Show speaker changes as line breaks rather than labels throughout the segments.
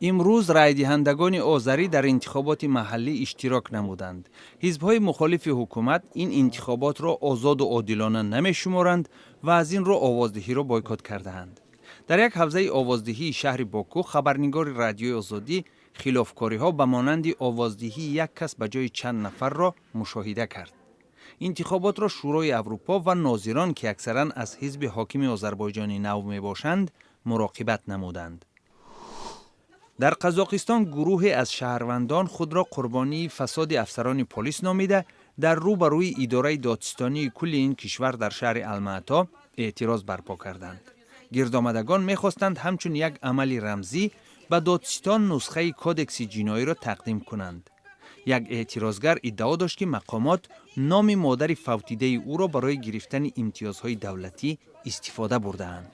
Имрӯз райдиҳандагони озарӣ дар интихоботи маҳаллӣ иштирок намуданд. Ҳизбҳои мухолифи ҳукумат ин интихоботро озоду одилона намешуморанд ва аз ин рӯ овоздиҳиро бойкот кардаанд. Дар як ҳавзаи овоздиҳии шаҳри Боку хабарнигори Радиои Озодӣ хилофкориҳо ба монанди овоздиҳии як кас ба ҷои чанд нафарро мушоҳида кард. Интихоботро Шӯрои Аврупо ва нозирон, ки аксаран аз ҳизби ҳокими Озарбойҷони Нав мебошанд, муроқибат намуданд. Дар Қазоқистон гурӯҳе аз шаҳрвандон худро қурбонии фасоди афсарони полис номида, дар рӯ ба рӯи идораи додситонии кулли ин кишвар дар шаҳри Алмаато эътироз барпо карданд. Гирдомадагон мехостанд ҳамчун як амали рамзӣ ба додситон нусхаи кодекси ҷиноиро тақдим кунанд. Як эътирозгар иддао дошт, ки мақомот номи модари фавтидаи ӯро барои гирифтани имтиёзҳои давлатӣ истифода бурдаанд.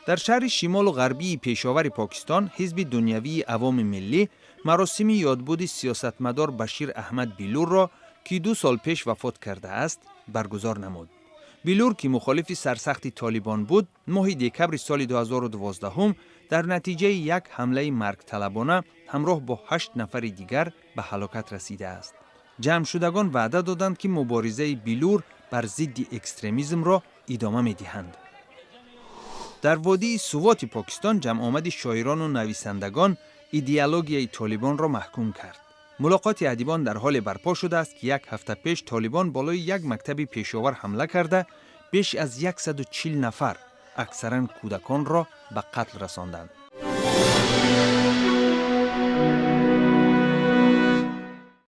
Дар шаҳри шимолу ғарбии Пешовари Покистон ҳизби дунявии Авоми Миллӣ маросими ёдбуди сиёсатмадор Башир Аҳмад Билурро, ки 2 сол пеш вафот кардааст, баргузор намуд. Билур, ки мухолифи сарсахти Толибон буд, моҳи декабри соли 2012 дар натиҷаи як ҳамлаи маргталабона ҳамроҳ бо ҳашт нафари дигар ба ҳалокат расидааст. Ҷамъшудагон ваъда доданд, ки муборизаи Билур бар зидди экстремизмро идома медиҳанд. Дар водии Сувоти Покистон ҷамъомади шоирону нависандагон идеологияи Толибонро маҳкум кард. Мулоқоти адибон дар ҳоле барпо шудааст, ки як ҳафта пеш Толибон болои як мактаби Пешовар ҳамла карда, беш аз 140 нафар, аксаран кӯдаконро, ба қатл расонданд.